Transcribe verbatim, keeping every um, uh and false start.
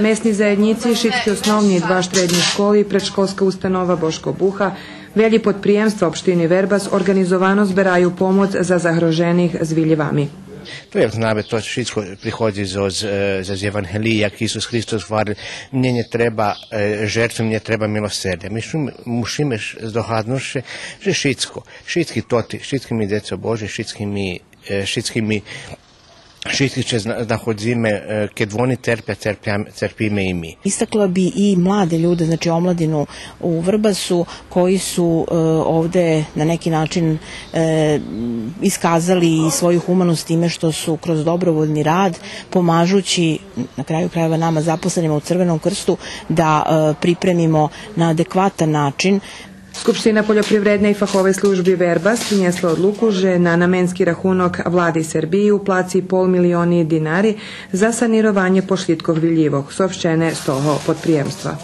Месни заєднїци, шицки основни, два штреднї школи и предшколска установа Бошко Буха, велї подприємства општини Вербас орґанизовано збераю помоц за загрожених звилївами. То, як знаме, то шицко приходзи зоз, е, зоз Євангелиї, як Исус Христос гварел: „Мнє нє треба, е, жертви, мнє треба милосердя.“ Ми шу-, мушиме ш-, здогаднуц ше же шицко, шицки тоти, шицки ми децо Божи, шицки ми, е, шицки ми, шицки ше зна-, знаходзиме, е, кед вони терпя, терпя, терпиме и ми. Istakla bi i mlade ljude, znači omladinu u Vrbasu, koji su, e, ovde na neki način, e, iskazali svoju humanost time što su kroz dobrovoljni rad, pomažući, na kraju krajeva, nama zaposlenima u Crvenom krstu da, e, pripremimo na adekvatan način. Скупштина Польопривредней фаховей служби Вербас принєсла одлуку же на наменски рахунок Влади Сербиї уплаци пол милиони динари за санированє пошлїдкох вилївох, соопщене з того подприємства.